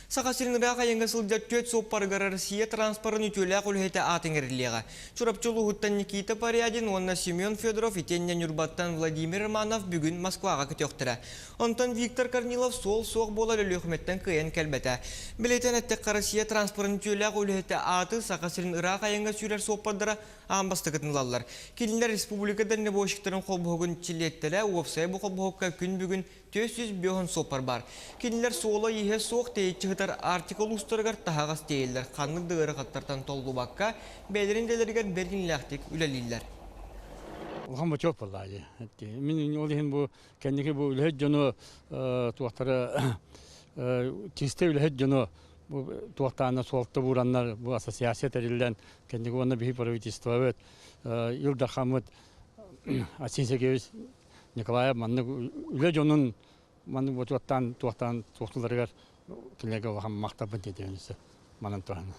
Саха сирин ыраах айаҥҥа сылдьар түөрт суоппарыгар Россия транспорын үтүөлээх үлэһитэ аат иҥэриллиэҕэ. Чурапчы улууһуттан Никита Порядин уонна Семен Федоров итиэннэ Ньурбаттан Владимир Романов бүгүн Москваҕа көтүөхтэрэ. Онтон Виктор Корнилов суол суох буолар Өлүөхүмэттэн кыайан кэлбэтэ. Бэлиэтээн эттэххэ, Россия транспорын үтүөлээх үлэһитэ ааты Саха сирин ыраах айаҥҥа сүүрэр суоппардара аан бастакытын ылаллар. Кинилэр республика дальнобойщиктарын холбоһугун чилиэттэрэ уопсайа бу холбоһукка күн бүгүн 450 суоппар баар. Кинилэр суола-ииһэ суох тэйиччи сытар Арктика улуустарыгар таһаҕас тиэйэллэр, ханнык да ыарахаттартан толлубакка, бэйэлэрин идэлэригэр бэриниилээхтик үлэлииллэр. Улахан бочуот буолла дии. Мин ол иһин бу кэнники бу үлэһит дьону туохтары чистэй үлэһит дьону бу туохтаана суолта буураннар бу ассоциация тэриллэн кэнники уонна биһи правительствобыт Ил Дархаммыт Асин Сергеевич Николаев маннык үлэ дьонун маннык бочуоттаан туохтаан туохтуларыгар кинилэргэ улахан махталбын тиэрдэбин манан туһанан.